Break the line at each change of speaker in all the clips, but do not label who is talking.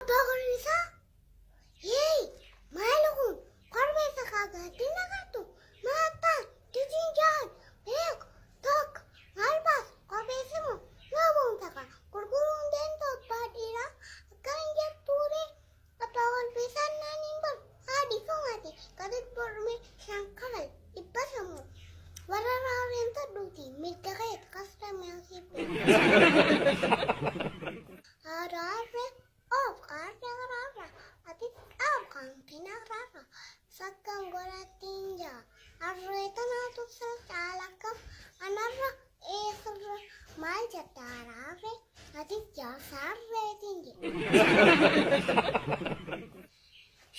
Abbaa Korrisaa? Yeey! Maali kun? Korbeessa kaa gaaddiin agartu? Maattaan, dijiin jahan, beeku, tokko, maal baasa? Korbeessi moo? Maa boonta kaa? Gurguruun deemtu abbaa dhiiraa akkana hin jettuuree? Abbaa korbeessaan naan hin baru. Haadhi fomati gadi borme shan kafal 500 moo? Warra raareen tadhuuti mirga keeti kastamee siif. Araarre of qaarre araarra atis qaab kan araarra sakkan godhattiin jaa harree tanaatu sir caalakka anarra eessirra maal jetta araarre atis jaarsa harreetiin jedhe.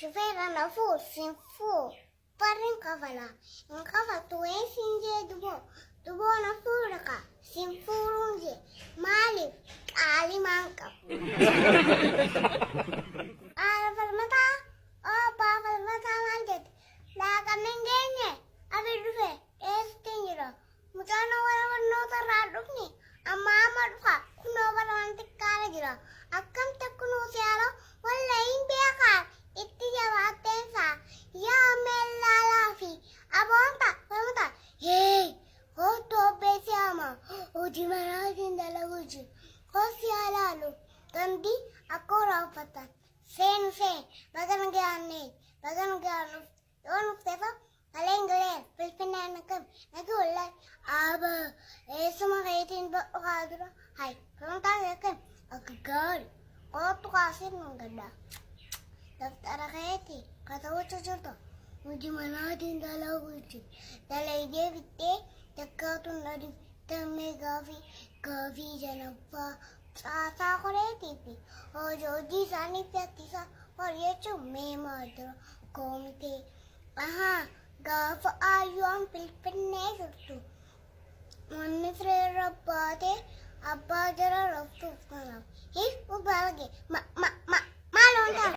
Shufeera na fuul sin fuul barri hin kafala hin kafaltu wayii sin jee duboo duboo na fuudha ka sin fuudhuun jee maaliif qaalii maan qabu. Haadha falmataa oo abbaa falmataa maal jette laaqamni hin geenye abi dhufe eessatti hin jira mucaan wara barnoota irraa dhufni amma amma dhufa kunoo bara waan xiqqaara jira akkam takkunuu siyaala wallahi hin beekaa itti jabaatteensaa yaa meellaalaa fi aboonta falmata hee kootu obbeessi ama hojii manaatiin dalaguu jiru kosi alaalu gandi akka horaanfatan seenu seen baga nagaanne baga nagaan dhufte yoo dhufte fa kaleen galee finfinneen akkam nagi wallahi aba eessuma keetiin badhu kaa dura hay falmataan akkam akka gaari kootu kaaseen nan gaddaa daftara keetii katawwacha jirta hojii manaatiin dalaguu jiru dalaydee fixxee takkaatuun dhadhi tammee gaafii gaafii janaffaa caasaa koreetii fi hojii hojii isaanii beeksisa hojii jechuun mee maal dura koomitee ahaa gaafa aayyoon finfinnee jirtu manni fireerra baatee abbaa jara raftuuf kanaaf hi ubalge ma ma